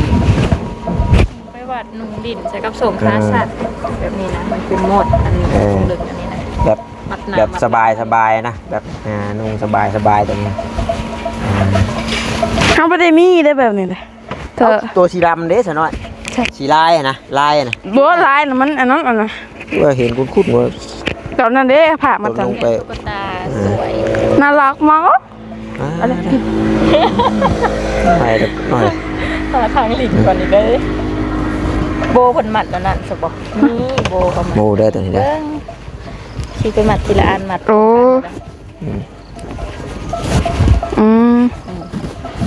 ໄປວັດນຸ່ງຫຼິ້ນໃສ່ກັບສົ້ງຂາສັ້ນ ເອີ ແບບນີ້ນະ ມັນເປັນໂໝດອັນ ເອີ ເລິກອັນນີ້ນະ ແບບ ມັດໜ້າ ແບບສະບາຍ ມັດ ສະບາຍນະ ແບບ ອ່າ ນຸ່ງສະບາຍ ສະບາຍຕົວນີ້ ອ່າ ເຮົາບໍ່ໄດ້ມີເດ້ແບບນີ້ເດ້ ເອີ ຕົວສີດຳເດ້ສາວນ້ອຍ ໃຊ່ ສີລາຍນະ ລາຍນະ ບໍ່ ລາຍນະ ມັນອັນນັ້ນ ອັນນັ້ນ ວ່າເຫັນຄຸ້ນໆ ວ່າ ຕອນນັ້ນເດ້ ພາມາຕອນ ຕົວລົງໄປ ຕຸກກະຕາ ເອີ ສວຍ ໜ້າລັກມາກ. ອ່າ ອັນນັ້ນ ໄປເດັກນ້ອຍ ຫາທາງຫຼີກກ່ອນນີ້ເດີ ໂບເພິ່ນມັດອັນນັ້ນຊະບໍ່ ນີ້ໂບເຂົາມັດ ໂບເດີຕົວນີ້ເດີ ເບິ່ງ ຊິໄປມັດທີລະອັນ ມັດ ໂອ້ ອືມ ອືມ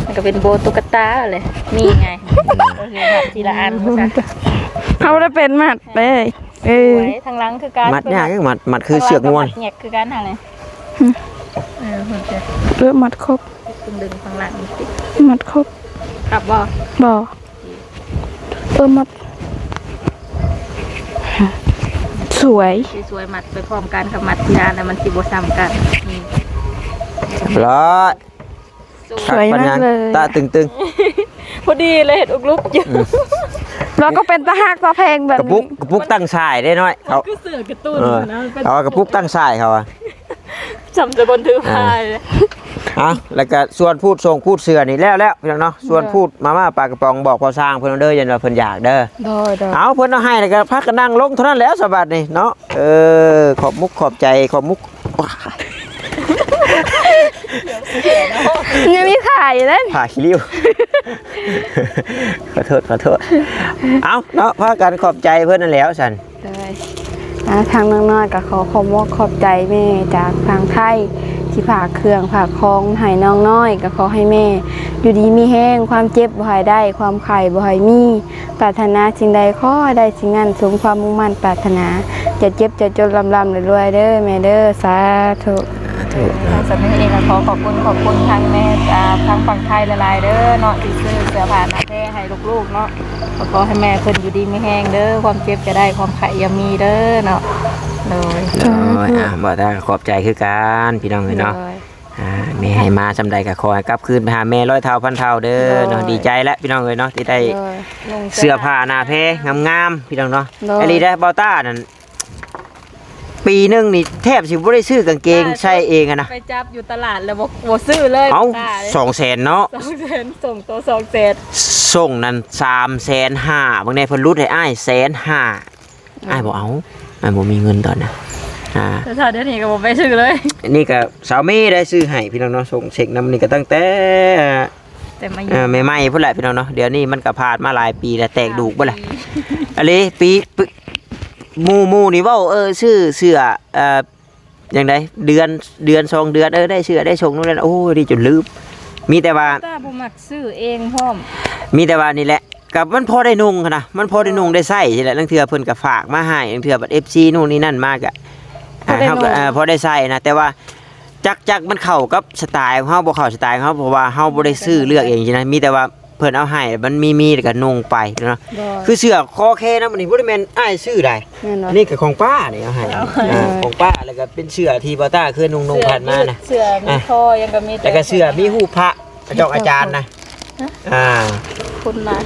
ມັນກໍເປັນໂບຕຸກກະຕາແຫຼະ ນີ້ໄງ ອືມ ກໍຄືມັດທີລະອັນ ເຮົາບໍ່ໄດ້ເປັນມັດເດ້. ເອີ ໂອ້ຍ ທາງຫຼັງຄືກັນ ມັດຍາກ ມັດ ມັດຄືເຊືອກງວ ມັດແຫຍກຄືກັນຫັ້ນແຫຼະ ອືມ ເອີ ມັດຄົບ ດຶງທາງຫຼັງນີ້ຕິ ມັດຄົບ ຄັບບໍ່? ບໍ່ ເອີ ມັດ ສວຍ ສວຍ ມັດໄປພ້ອມກັນ ຄັບມັດທີລະອັນ ມັນຊິບໍ່ຊ້ຳກັນ ນີ້ ຮຽບຮ້ອຍ. ສວຍມາກເລີຍ ຕາຕຶງໆ ພໍດີເລີຍ ເຮັດອຸກລຸກຢູ່ ອືມ ແລ້ວກໍເປັນຕາຮັກຕາແພງແບບ ກະປຸກ ນີ້ ກະປຸກຕັ້ງສາຍເດ້ນ້ອຍ ເຂົາ ຄືເສື້ອກາຕູນ ເອີ ນະ ເຂົາວ່າກະປຸກຕັ້ງສາຍ ເຂົາວ່າ ຊ່ຳແຕ່ຄົນຖືພາຍ ອ່າ ເອົາ ແລ້ວກະສ່ວນພູດສົ່ງພູດເສື້ອນີ້ແລ້ວແລ້ວ ພີ່ນ້ອງເນາະ ສ່ວນ ໂດຍ ພູດມາມ່າປາກະປ໋ອງ ບອກພໍ່ຊ່າງເພິ່ນເດີ ຢ້ານວ່າເພິ່ນຢາກເດີ ໂດຍ ໂດຍ ເອົາ ເພິ່ນເອົາໃຫ້ແລ້ວກະພາກັນນັ່ງລົງເທົ່ານັ້ນແຫຼະ ສະບັດນີ້ເນາະ ເອີ ຂອບມຸກຂອບໃຈ ຂອບມຸກ ຍັງມີຂາຢູ່ເດ້ ຜ້າຂີ້ລິ້ວ ຂໍໂທດ ຂໍໂທດ ເອົາເນາະ ພາກັນຂອບໃຈເພິ່ນນັ້ນແຫຼະຊັ້ນ ໂດຍ ອ່າ ທາງນ້ອງນ້ອຍກໍຂໍຂອບມົກຂອບໃຈແມ່ຈາກຝັ່ງໄທ ທີ່ຝາກເຄື່ອງຝາກຂອງໃຫ້ນ້ອງນ້ອຍ ກໍຂໍໃຫ້ແມ່ຢູ່ດີມີແຮງ ຄວາມເຈັບບໍ່ໃຫ້ໄດ້ ຄວາມໄຂ້ບໍ່ໃຫ້ມີ ປາດຖະໜາສິ່ງໃດຂໍໃຫ້ໄດ້ສິ່ງນັ້ນ ສົມຄວາມມຸ່ງໝັ້ນປາດຖະໜາ ຢ່າເຈັບຢ່າຈົນ ລ່ຳໆລວຍໆເດີແມ່ເດີ ສາທຸ ສາທຸ ທາງສາມີເອງກໍຂໍຂອບຄຸນ ຂອບຄຸນທາງແມ່ ອ່າ ທາງຝັ່ງໄທຫຼາຍໆເດີເນາະ ທີ່ຊື້ເສື້ອຜ້າໜ້າແພໃຫ້ລູກໆເນາະ ກໍຂໍໃຫ້ແມ່ເພິ່ນຢູ່ດີມີແຮງເດີ ຄວາມເຈັບຢ່າໄດ້ ຄວາມໄຂ້ຢ່າມີເດີເນາະ ໂດຍ ໂດຍ ອ່າ ບໍ່ຕາຂອບໃຈຄືກັນ ພີ່ນ້ອງເອີຍເນາະ ໂດຍ ອ່າ ແມ່ໃຫ້ມາສ່ຳໃດກໍຂໍໃຫ້ກັບຄືນໄປຫາແມ່ຮ້ອຍເທົ່າພັນເທົ່າເດີເນາະ ໂດຍ ດີໃຈແລ້ວພີ່ນ້ອງເອີຍເນາະ ທີ່ໄດ້ ໂດຍ ນຸ່ງເສື້ອຜ້າໜ້າແພງາມໆ ພີ່ນ້ອງເນາະ ໂດຍ ອີ່ຫຼີເດ້ ບໍ່ຕານັ້ນ ປີໜຶ່ງນີ້ແທບຊິບໍ່ໄດ້ຊື້ກາງເກງໃສ່ເອງຫັ້ນນະ ໄປຈັບຢູ່ຕະຫຼາດແລ້ວບໍ່ ບໍ່ຊື້ເລີຍ ເອົ້າ ຕາຍ ສອງແສນເນາະ ສອງແສນ ສົ່ງໂຕສອງແສນ ສົ່ງນັ້ນສາມແສນຫ້າ ເບິ່ງແດ່ ເພິ່ນຫຼຸດໃຫ້ອ້າຍແສນຫ້າ ອ້າຍບໍ່ເອົາ ອ້າຍບໍ່ມີເງິນຕອນນັ້ນ ອ່າ ແຕ່ຖ້າດຽວນີ້ກໍບໍ່ໄປຊື້ເລີຍ ນີ້ກໍສາມີໄດ້ຊື້ໃຫ້ພີ່ນ້ອງເນາະ ສົ່ງເຊັກນຳ ນີ້ກໍຕັ້ງແຕ່ ແຕ່ມາຢູ່ ອ່າ ໃໝ່ໆພຸ້ນແຫຼະພີ່ນ້ອງເນາະ ດຽວນີ້ມັນກໍຜ່ານມາຫຼາຍປີແລ້ວ ແຕກດູກເບິດແຫຼະ ອາລີ ປີ ປີ ໝູ່ ໝູ່ນີ້ເວົ້າ ເອີ ຊື້ເສື້ອ ເອີ ຈັ່ງໃດ ເດືອນ ເດືອນສອງເດືອນ ເອີ ໄດ້ເສື້ອໄດ້ສົ່ງ ໂນ່ນນັ້ນ ໂອ້ຍ ນີ້ຈົນລືມ. ມີແຕ່ວ່າ ຕາບໍ່ມັກຊື້ເອງພ້ອມ ມີແຕ່ວ່ານີ້ແຫຼະ ກໍມັນພໍໄດ້ນຸ່ງຫັ້ນນະ ມັນພໍໄດ້ນຸ່ງໄດ້ໃຊ້ຊີ້ແຫຼະ. ລາງເທື່ອເພິ່ນກໍຝາກມາໃຫ້ ລາງເທື່ອບັດເອັຟຊີ ໂນ່ນນີ້ນັ້ນມາກໍ ພໍໄດ້ນຸ່ງ ເຮົາກໍ ເອີ ພໍໄດ້ໃຊ້ນະ ແຕ່ວ່າ ຈັກ ຈັກມັນເຂົ້າກັບສະໄຕຂອງເຮົາ ບໍ່ເຂົ້າສະໄຕຂອງເຮົາ ເພາະວ່າເຮົາບໍ່ໄດ້ຊື້ເລືອກເອງຊີ້ນະ ມີແຕ່ວ່າເພິ່ນເອົາໃຫ້ ມັນມີ ມີແລ້ວກໍນຸ່ງໄປເນາະ. ໂດຍ ຄືເສື້ອຄໍແຂນນະ ມັນນີ້ບໍ່ໄດ້ແມ່ນອ້າຍຊື້ໃດ ແມ່ນບໍ່? ອັນນີ້ກໍຂອງປ້ານີ້ເອົາໃຫ້ ເອີ ຂອງປ້າ ແລ້ວກໍເປັນເສື້ອທີ່ບ່າວຕ້າເຄີຍນຸ່ງໆ ຜ່ານມານະ ເສື້ອມີຄໍຫຍັງກໍມີ ແລ້ວກໍເສື້ອມີຮູບພະ ເຈົ້າອາຈານນະ ຮະ? ອ່າ ຄົນຫຼາຍ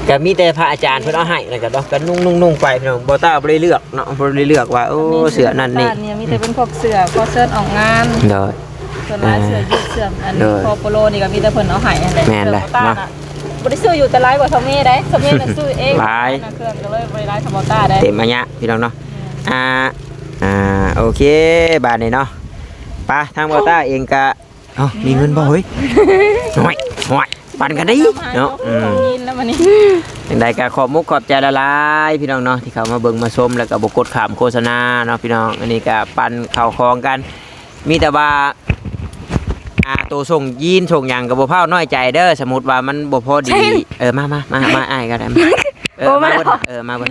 ກໍມີແຕ່ພະອາຈານເພິ່ນເອົາໃຫ້ ແລ້ວກໍເນາະ ກໍນຸ່ງໆໆໄປພີ່ນ້ອງ. ບ່າວຕ້າບໍ່ໄດ້ເລືອກເນາະ ບໍ່ໄດ້ເລືອກວ່າ ໂອ້ ເສື້ອນັ້ນນີ້ ມີແຕ່ເປັນພວກເສື້ອຄໍເຊີນອອກງານ ໂດຍ ສ່ວນຫຼາຍເສື້ອຢືດ ເສື້ອອັນ ໂດຍ ຄໍໂປໂລນີ້ກໍມີແຕ່ເພິ່ນເອົາໃຫ້ຫັ້ນແຫຼະ. ແມ່ນແຫຼະ ເສື້ອບ່າວຕ້າ ເນາະ ນະ ບໍ່ໄດ້ຊື້ຢູ່ແຕ່ຫຼາຍກວ່າຊາວເມໄດ ຊາວເມນະຊື້ເອງ ຫຼາຍ ນະ ເຄື່ອງກໍເລີຍບໍ່ໄດ້ຫຼາຍຊຳບ່າວຕ້າໄດ ເຕັມອາຍະພີ່ນ້ອງເນາະ. ແມ່ນ ອ່າ ອ່າ ໂອເຄ ບາດນີ້ເນາະ ໄປ ທາງບ່າວຕ້າເອງກະ ເອົ້າ ມີເງິນບໍ່ເຮີ້ຍ? ໂອ້ຍ ໂອ້ຍ ປັນກັນໄດ້ເນາະ. ອືມ ຈັ່ງໃດກໍຂອບມຸກຂອບໃຈຫຼາຍໆ ພີ່ນ້ອງເນາະ ທີ່ເຂົ້າມາເບິ່ງມາຊົມ ແລ້ວກໍບໍ່ກົດຂ້າມໂຄສະນາເນາະ ພີ່ນ້ອງ. ອັນນີ້ກໍປັນເຂົ້າຂອງກັນ ມີແຕ່ວ່າ ອ່າ ໂຕສົ່ງຢີນສົ່ງຫຍັງກໍບໍ່ພ້າວນ້ອຍໃຈເດີ ສົມມຸດວ່າມັນບໍ່ພໍດີ. ເອີ ມາ ມາ ມາ ມາ ອ້າຍກໍໄດ້ ເອີ ມາເບິດ ເອີ ມາເບິດ.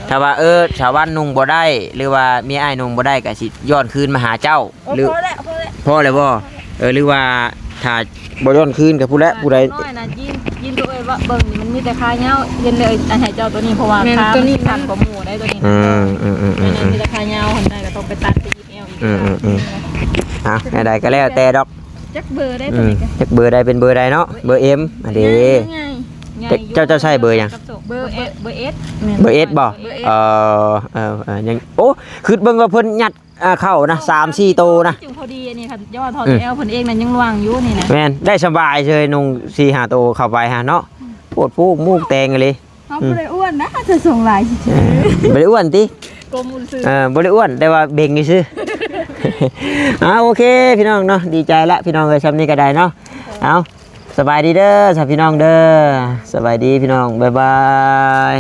ຖ້າວ່າ ເອີ ສາວວັນນຸ່ງບໍ່ໄດ້ ຫຼືວ່າເມຍອ້າຍນຸ່ງບໍ່ໄດ້ ກໍຊິຍ້ອນຄືນມາຫາເຈົ້າ. ໂອ້ ຫຼື ພໍແລ້ວ ພໍແລ້ວ ພໍແລ້ວບໍ່? ເອີ ຫຼືວ່າຖ້າບໍ່ຍ້ອນຄືນກໍຜູ້ໃດ ເອີ ຜູ້ໃດ ນ້ອຍນະ ຢີນ ຢີນໂຕເອີຍວ່າເບິ່ງນີ້ມັນມີແຕ່ຂາຍາວ ເຫັນເລີຍອັນໃຫ້ເຈົ້າໂຕນີ້ ເພາະວ່າ ແມ່ນ ຂາ ໂຕນີ້ມັນສັ້ນກວ່າໝູ່ໄດ໋ ໂຕນີ້. ອືມ ອືມ ອືມ ເອີ ອືມ ມີແຕ່ຂາຍາວຫັ້ນໄດ໋ ກໍຕ້ອງໄປຕັດໄປ ອືມ ອືມ ອືມ ອ່ະ ແນວໃດກໍແລ້ວແຕ່ດອກ. ຈັກເບີໄດ້ ອືມ ຕົວນີ້ກໍ ຈັກເບີໃດ ເປັນເບີໃດເນາະ? ເບີເອັມ ອັນເດ ເຈົ້າ ເຈົ້າໃຊ້ເບີຫຍັງ? ເບີເອັດ ເບີເອັດ ແມ່ນ ເບີເອັດບໍ່? ເບີເອັດ ເອີ ເອີ ເອີ ຍັງ ໂອ້ ຄິດເບິ່ງວ່າເພິ່ນຍັດ ອ່າ ເຂົ້ານະ ສາມສີ່ໂຕນະ ຈຶ່ງພໍດີ. ອັນນີ້ຄັນຍ້ອນເທົ່າ ອືມ ແອວເພິ່ນເອງນັ້ນຍັງວ່າງຢູ່ນີ້ນະ. ແມ່ນ ໄດ້ສະບາຍເລີຍ ນຸ່ງສີ່ຫ້າໂຕເຂົ້າໄປຫາເນາະ. ອືມ ໂພດໂພ ໝູກແຕງອີ່ຫຼີ. ເຮົາ ອືມ ບໍ່ໄດ້ອ້ວນນະ ເຮົາຈະສົ່ງຫຼາຍຊື່ໆ. ເອີ ບໍ່ໄດ້ອ້ວນຕິ? ກົມຊື່ ເອີ ບໍ່ໄດ້ອ້ວນ ແຕ່ວ່າເບັງຊື່ໆ. ອ່າ ໂອເຄ ພີ່ນ້ອງເນາະ ດີໃຈລະ ພີ່ນ້ອງເອີຍ ຊ່ຳນີ້ກໍໄດ້ເນາະ. ເອົາ ສະບາຍດີເດີ ສາວ ພີ່ນ້ອງເດີ ສະບາຍດີພີ່ນ້ອງ ບາຍບາຍ.